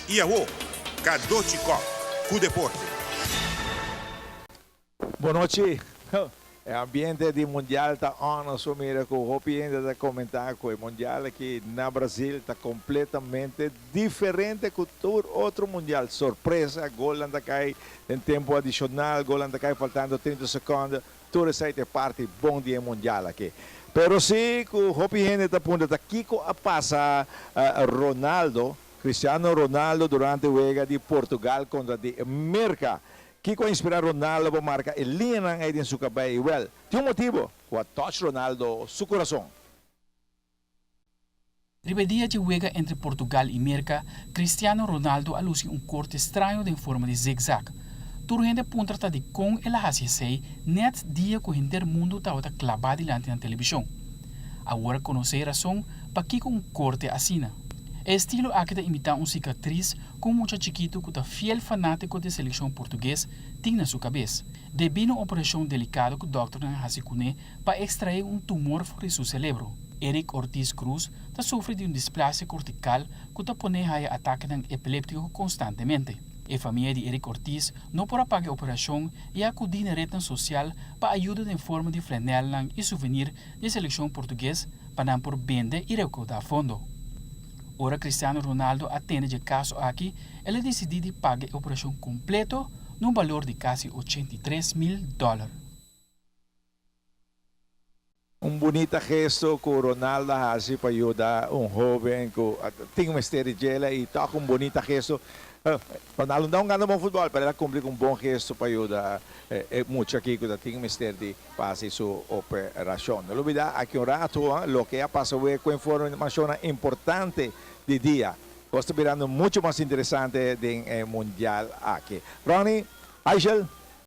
I awo, Cadochi Kock ku deporte. Bon nochi. E ambiente di mundial ta on nos por mira cu hopi hende ta comenta cu e mundial aki na Brasil ta completamente diferente cu tur otro mundial. Sorpresa, golnan ta cay den tempo adicional, golnan ta cay faltando 30 seconde. Tur esey ta e parti bon di e mundial aki. Pero si cu hopi hende ta puntra ta kico a pasa Ronaldo, Cristiano Ronaldo durante wega di Portugal contra di Merca. Kico a inspira Ronaldo pa marca e liñanan ey den su cabey? Wel, tin un motibo cu a touch Ronaldo su curason. Riba e dia dje wega entre Portugal i Merka, Cristiano Ronaldo a lusi un korte straño den forma di zigzag. Tur hende a puntra ta dikon el a hasi esei nèt dia ku henter mundu tabata klabá dilanti nan telebishon. Awor a konosé e rason pakiko un korte asina. E estilo aki ta imitá un sikatris ku un mucha chikitu ku ta fiel fanátiko di e selekshon portugues tin na su kabes, debí na un operashon delikado ku dòkternan a hasi kuné pa ekstraé un tumor for di su selebro. Eric Ortiz Cruz ta sufri di un displasia kortikal ku ta pon'é haya atakenan epiléptiko konstantemente. E famia di Eric Ortiz no por a paga e operashon i a akudí na retnan sosial pa ayuda den forma di flanèlnan i suvenir di e selekshon portugues pa nan por bende i rekoudá fondo. Ora Cristiano Ronaldo a tende dje kaso aki, el a disidí di paga e operashon kompleto na un balor di kasi 83 mil dòler. Un bunita gesto cu Ronaldo a haci pa yuda un hoben cu tin mester di djele y toch un bunita gesto. Ronaldo no ta hungando bon futbol, pero el a cumpli cu un bon gesto pa yuda e mucha aki cu ta tin mester di pa haci su operacion. No lubida aki un rato loke a pasa awe cu informacionnan importante di dia. Cos ta birando mucho mas interesante den e mundial aki. Ronnie, Aishel.